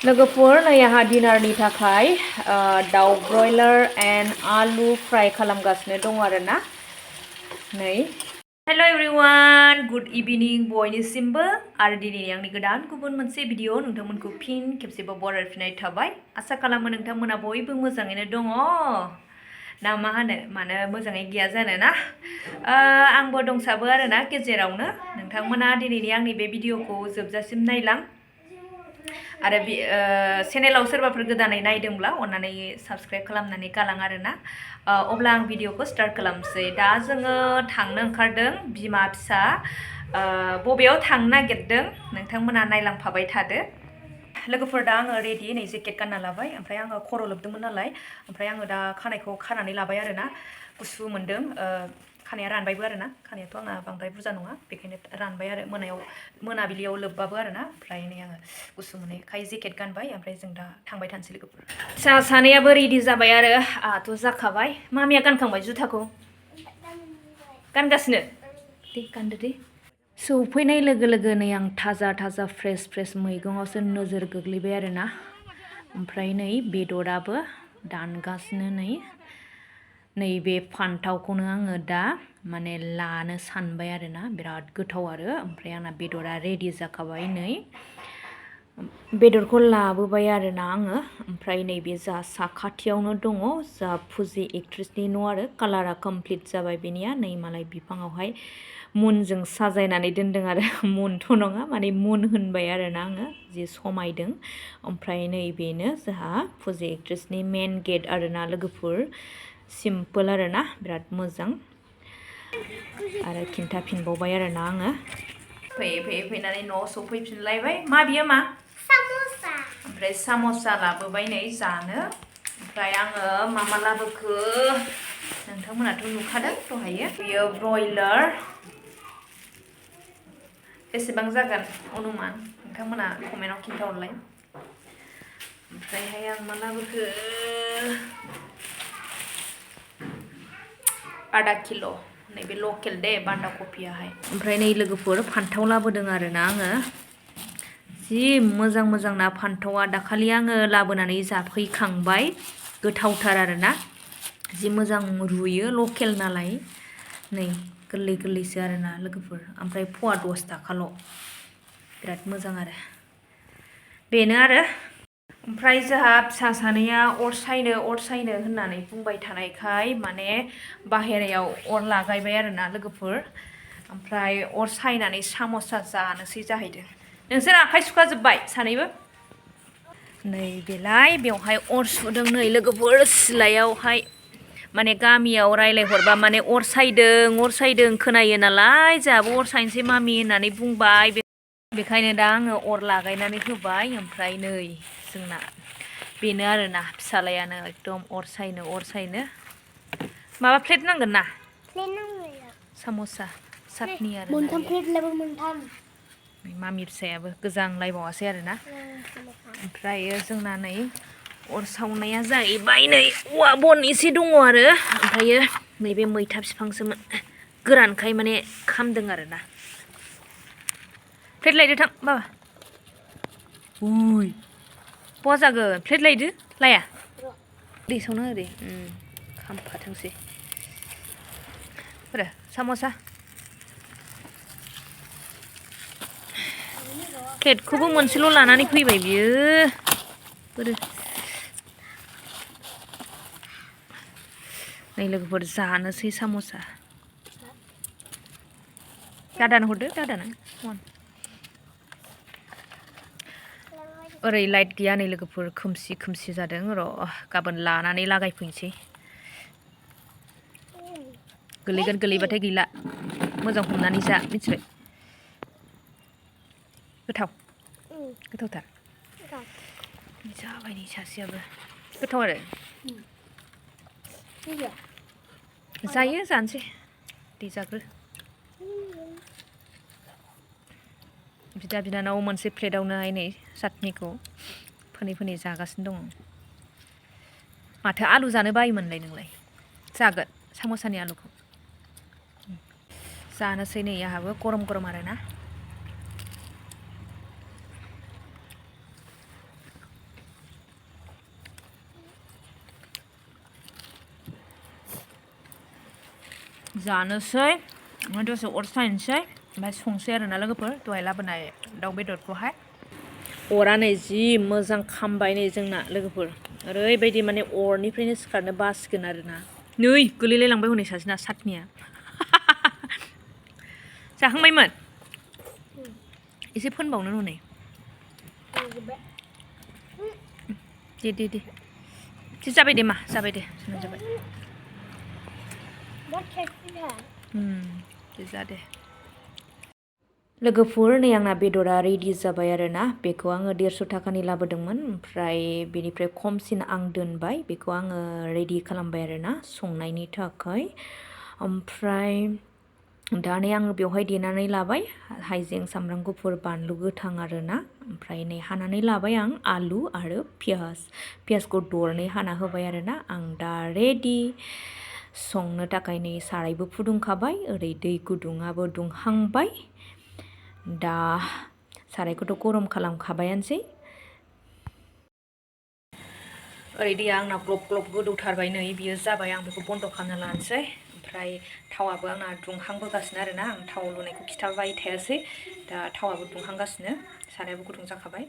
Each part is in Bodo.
लोगोफोर नै आंहा डिनारनि थाखाय दाउ ब्रयलार एन्ड आलु फ्राय खालामगासिनो दं आरोना नै हेलो एवरीवन गुड इभिनिं बयनिसिमबो आरो दिनै आंनि गोदान गुबुन मोनसे भिडिअ नोंथांमोनखौ फिन खेबसेबाव बरायफिननाय थाबाय आसा खालामो नोंथांमोना बयबो मोजाङैनो दङ ना मा होनो मानो मोजाङै गैया जानो ना आंबो दंसाबो आरोना गेजेरावनो नोंथांमोना दिनैनि आंनि बे भिडिअखौ जोबजासिम नायलां आरो चेनेलाव सोरबाफोर गोदानै नायदोंब्ला अन्नानै साबस्क्राइब खालामनानै गालां आरोना अब्ला आं भिडिअखौ स्टार्ट खालामसै दा जोङो थांनो ओंखारदों बिमा फिसा बबेयाव थांनो नागिरदों नोंथांमोना नायलांफाबाय थादो लोगोफोर दा आङो रेडि नै जेकेट गानना लाबाय ओमफ्राय आङो खर' लोबदोंमोन नालाय ओमफ्राय आङो दा खानायखौ खानानै लाबाय आरोना गुसु मोनदों खानाया रानबायबो आरोना खानायाथ' आंना बांद्राय बुरजा नङा बेखायनो रानबाय आरो मोनाबिलियाव लोब्बाबो आरोना ओमफ्राय नै आङो गुसु मोननायखाय जेकेट गानबाय ओमफ्राय जों दा थांबाय थानोसै लोगोफोर फिसा सानैयाबो रेडि जाबाय आरो आंहाथ' जाखाबाय मामिया गानखांबाय जुथाखौ गानगासिनो दे गानदो दे सौफैनाय लोगो लोगो नै आं थाजा फ्रेस मैगङावसो नोजोर गोग्लैबाय आरोना ओमफ्राय नै बेदराबो दानगासिनो नैबे फान्थावखौनो आङो दा माने लानो सानबाय आरोना बिराद गोथाव आरो ओमफ्राय आंना बेदरा रेडि जाखाबाय नै बेदरखौ लाबोबाय आरोना आङो ओमफ्राय नैबे जा साखाथियावनो दङ जा फुजि एक्ट्रेसनि न' आरो कालारा कमप्लिट जाबाय बेनिया नै मालाय बिफाङावहाय मुनजों साजायनानै दोनदों आरो मुनथ' नङा माने मुन होनबाय आरोना आङो जि समायदों ओमफ्राय नैबेनो जोंहा फुजि एक्ट्रेसनि मेन गेट आरोना लोगोफोर सिम्पोल आरोना बिराद मोजां आरो खिन्थाफिनबावबाय आरोना आङो फैयै फैनानै न'आव सफैफिनलायबाय मा बियो मा साम'सा ओमफ्राय साम'सा लाबोबाय नै जानो ओमफ्राय आङो मा लाबोखो नोंथांमोनाथ' नुखादों दहायो बियो ब्रयलार बेसेबां जागोन अनुमान नोंथांमोना कमेन्टआव खिन्थाहरलाय ओमफ्रायहाय आं मा लाबोखो आधा किल' नैबे लकेल दे बान्दा कफियाहाय ओमफ्राय नै लोगोफोर फान्थाव लाबोदों आरोना आङो जि मोजां ना फान्थावा दाखालि आङो लाबोनानै जाफैखांबाय गोथावथार आरोना जि मोजां रुयो लकेल नालाय नै गोरलैसो आरोना लोगोफोर ओमफ्राय फवा 10 थाखाल' बिराद मोजां आरो बेनो आरो ओमफ्राय जोंहा फिसा सानैया अर सायनो होननानै बुंबाय थानायखाय माने बाहेरायाव अर लागायबाय आरोना लोगोफोर ओमफ्राय अर सायनानै साम'सा जानोसै जाहैदों नोंसोर आखाइ सुखाजोब्बाय सानैबो नै बेलाय बेवहाय अर सुदों नै लोगोफोर सिलायावहाय माने गामियाव रायलायहरबा माने अर सायदों खोनायो नालाय जोंहाबो अर सायनोसै मामि होननानै बुंबाय बेखायनो दा आङो अर लागायनानै होबाय ओमफ्राय नै जोंना बेनो आरोना फिसालायानो एकदम अर सायनो माबा प्लेट नांगोन ना साम'सा साटनि आरो मोनथाम प्लेट लाबो मोनथाम मामि फिसायाबो गोजांलायबावासै आरोना ओमफ्राय जोंना नै अर सावनाया जाहैबाय नै औवा बन एसे दङ आरो ओमफ्रायो नैबे मैथा बिफांसोमोन गोरानखाय माने खामदों आरोना प्लेट लायदो थां बाबा उय बहा जागोन प्लेट लायदो लाया दै सावना होदे खामफाथोंसै फोरो साम'सा प्लेटखौबो मोनसेल' लानानै फैबाय बियो बोरो नै लोगोफोर जानोसै साम'सा दादानो हरदो दादानो ओरै लाइट गैया नै लोगोफोर खोमसि जादों र' गाबोन लानानै लागायफैनोसै गोलैबाथाय गैला मोजां हमनानै जा मिथिबाय गोथावथार जाबाय नै सासेयाबो गोथाव आरो जायो जानोसै दे जाग्रो बिदा बिनानाव मोनसे प्लेटावनोहाय नै चाटनिखौ फोनै जागासिनो दङ माथो आलु जानो बायोमोनलाय नोंलाय जागोन साम'सानि आलुखौ जानोसै नै आंहाबो गरम आरोना जानोसै ओमफ्राय दसे अर सायनोसै ओमफ्राय संसै आरोना लोगोफोर दहाय लाबोनाय दाउ बेदरखौहाय अरा नै जि मोजां खामबाय नै जोंना लोगोफोर ओरैबायदि माने अरनिफ्रायनो सिखारनो बासिगोन आरोना नै गोलैलायलांबाय हनै सासेना सातनिया जाखांबायमोन एसे फोनबावनो हनै दे जाबाय दे मा जाबाय दे जाबाय दे जा दे लोगोफोर नै आंना बेदरा रेडि जाबाय आरोना बेखौ आङो 150 थाखानि लाबोदोंमोन ओमफ्राय बेनिफ्राय खमसिन आं दोनबाय बेखौ आङो रेडि खालामबाय आरोना संनायनि थाखाय ओमफ्राय दा नै आङो बेवहाय देनानै लाबाय हाइजें सामब्राम गुफुर बानलु गोथां आरोना ओमफ्राय नै हानानै लाबाय आं आलु आरो पियासखौ दरनै हाना होबाय आरोना आं दा रेडि संनो थाखाय नै सारायबो फुदुंखाबाय ओरै दै गुदुङाबो दुंहांबाय दा सारायखौथ' गरम खालामखाबायानोसै ओरै दैया आंना ग्लब ग्लब गोदौथारबाय नै बियो जाबाय आं बेखौ बन्द' खालामना लानोसै ओमफ्राय थावाबो आंना दुंहांबोगासिनो आरोना आं थाव लुनायखौ खिथाबाय थायासै दा थावाबो दुंहांगासिनो सारायाबो गुदुं जाखाबाय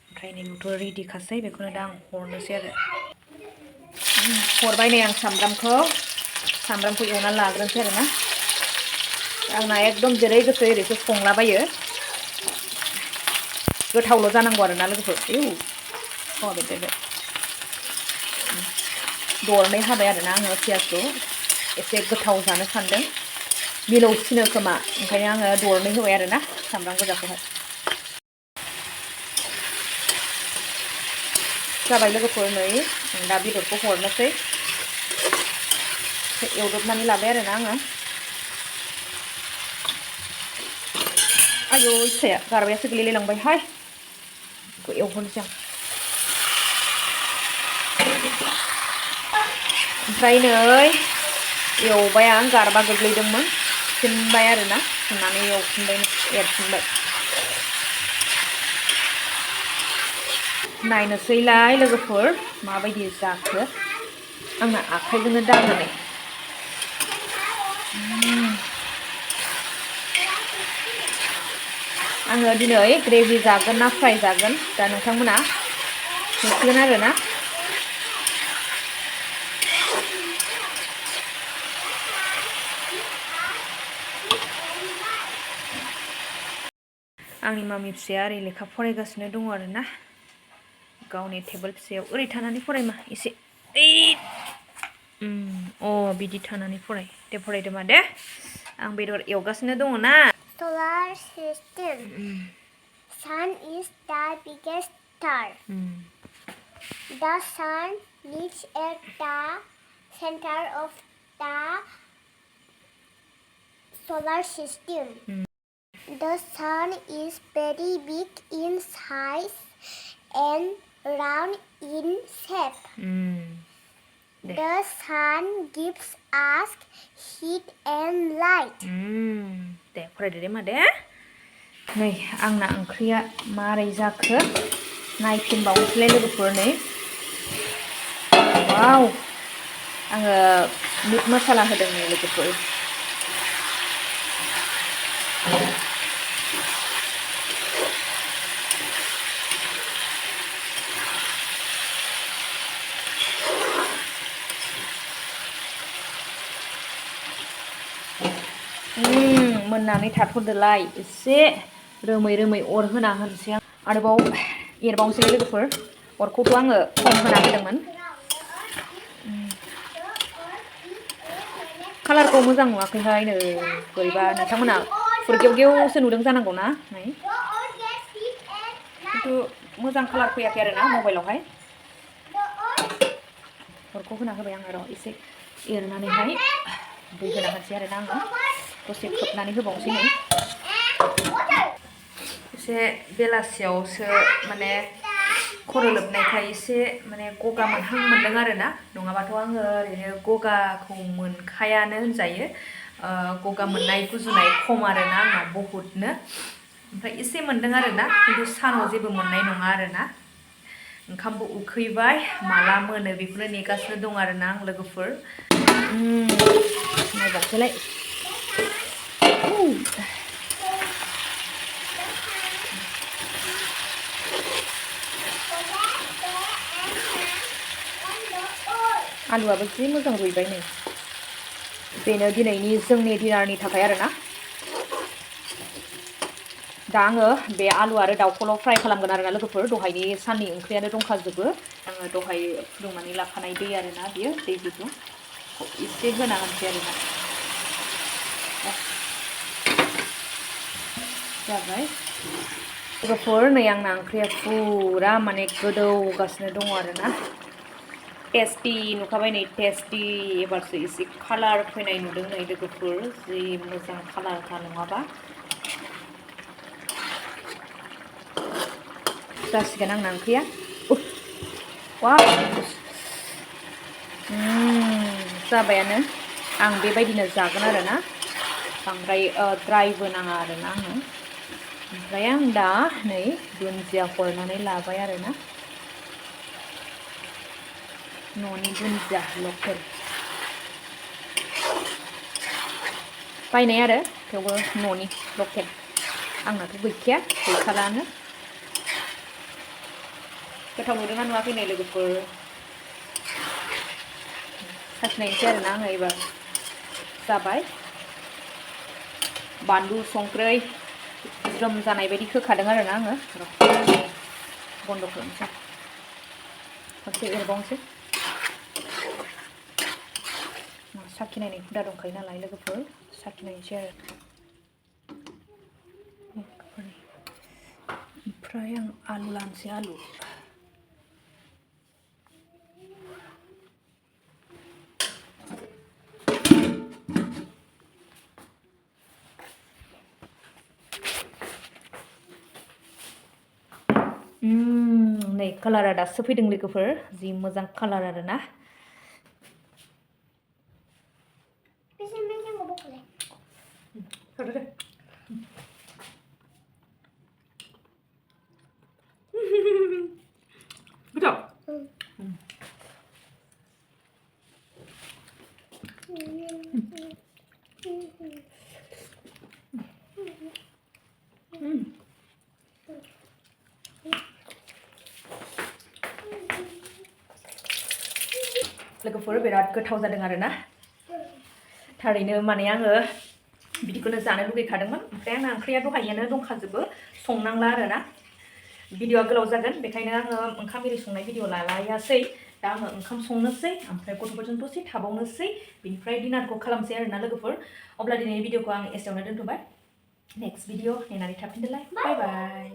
ओमफ्राय नै बेथ' रेडिखासै बेखौनो दा आं हरनोसै आरो हरबाय नै आं सामब्रामखौ एवना लाग्रोनोसै आरोना आंना एकदम जेरै गोसो एरैसो संलाबायो गोथावल' जानांगौ आरोना लोगोफोर थावा बेरदेरबाय दरनै हाबाय आरोना आङो पियासखौ एसे गोथाव जानो सानदों मिलौसिनो खोमा ओंखायनो आङो दरनै होबाय आरोना सामब्राम गोजाखौहाय जाबाय लोगोफोर नै आं दा बेदरखौ हरनोसै एवदबनानै लाबाय आरोना आङो आयौ फिसाया गारबायासो गोलैलायलांबायहाय बेखौ एवहरनोसै आं ओमफ्राय नै एवबाय आं गारबा गोग्लैदोंमोन फिनबाय आरोना फिननानै एवफिनबाय एरफिनबाय नायनोसैलाय लोगोफोर माबायदि जाखो आंना आखाइजोंनो दांनानै आङो दिनै ग्रेभि जागोन ना फ्राय जागोन दा नोंथांमोना नुसिगोन आरोना आंनि मामि फिसाया ओरै लेखा फरायगासिनो दङ आरोना गावनि टेबोल फिसायाव ओरै थानानै फरायमा एसे बिदि थानानै फराय दे फरायदो मा दे आं बेदर एवगासिनो दङ ना Solar system. Sun is the biggest star. The sun lives at the center of the solar system. The sun is very big in size and round in shape. The sun gives us heat and light. दे फरायदो दे मा दे नै आंना ओंख्रिया मारै जाखो नायफिनबावनोसैलाय लोगोफोर नै वाव आङो मिट मसाला होदों नै लोगोफोर मोननानै थाथ'दोलाय एसे रोमै अर होना होनोसै आं आरोबाव एरबावनोसै लोगोफोर अरखौथ' आङो खम होना होदोंमोन कालारखौ मोजां नुवाखैहाय नै बोरैबा नोंथांमोना फुरगेवगेवसो नुदों जानांगौ ना नै खिन्थु मोजां कालार फैयाखै आरोना मबाइलावहाय अरखौ होना होबाय आङो र' एसे एरनानैहाय दै होना होनोसै आरोना आङो दसे खोबनानै होबावनोसै नै एसे बेलासियावसो माने खर' लोबनायखाय एसे माने गगा मोनदों आरोना नङाबाथ' आङो ओरैनो गगाखौ मोनखायानो होनजायो गगा मोननाय गुजुनाय खम आरोना आंना बहुतनो ओमफ्राय एसे मोनदों आरोना खिन्थु सानाव जेबो मोननाय नङा आरोना ओंखामबो उखैबाय माला मोनो बेखौनो नेगासिनो दं आरोना आं लोगोफोर नायबावसैलाय आलुआबो जि मोजां रुइबाय नै बेनो दिनैनि जोंनि डिनारनि थाखाय आरोना दा आङो बे आलु आरो दाउखौल' फ्राय खालामगोन आरोना लोगोफोर दहायनि साननि ओंख्रियानो दंखाजोबो आङो दहाय फुदुंनानै लाखानाय दै आरोना बियो दै गुदुं एसे होना होनसै आरोना जाबाय लोगोफोर नै आंना ओंख्रिया फुरा माने गोदौगासिनो दङ आरोना टेस्टि नुखाबाय नै टेस्टि एबारसो एसे कालार फैनाय नुदों नै लोगोफोर जि मोजां कालारखा नङाबा जासिगोन आंना ओंख्रिया वाव जाबायानो आं बेबायदिनो जागोन आरोना बांद्राय ड्राइबो नाङा आरोना आङो ओमफ्राय आं दा नै दुन्दिया हरनानै लाबाय आरोना न'नि दुन्दिया लकेल बायनाय आरो थेवबो न'नि लकेल आंनाथ' गैखाया गैखालानो गोथाव नुदोंना नुवाखै नै लोगोफोर साखिनायनोसै आरोना आङो एबार जाबाय बानलु संख्रै ज्रोम जानाय बायदि होखादों आरोना आङो बन्द' खालामसै खनसे एरबावनोसै साखिनायनाय हुदा दंखायो नालाय लोगोफोर साखिनायनोसै आरो ओमफ्राय आं आलु लानोसै आलु नै कालारा दासो फैदों लोगोफोर जि मोजां कालार आरोना गोथाव लोगोफोर बिराद गोथाव जादों आरोना थारैनो माने आङो बिदिखौनो जानो लुगैखादोंमोन ओमफ्राय आंना ओंख्रिया दहायनो दंखाजोबो संनांला आरोना भिडिअआ गोलाव जागोन बेखायनो आङो ओंखाम एरि संनाय भिडिअ लालायासै दा आङो ओंखाम संनोसै ओमफ्राय गथ'फोरजों दसे थाबावनोसै बिनिफ्राय डिनारखौ खालामसै आरोना लोगोफोर अब्ला दिनैनि भिडिअखौ आं एसेयावनो दोनथ'बाय नेक्स्ट भिडिअ नेनानै थाफिनदोलाय बाय बाय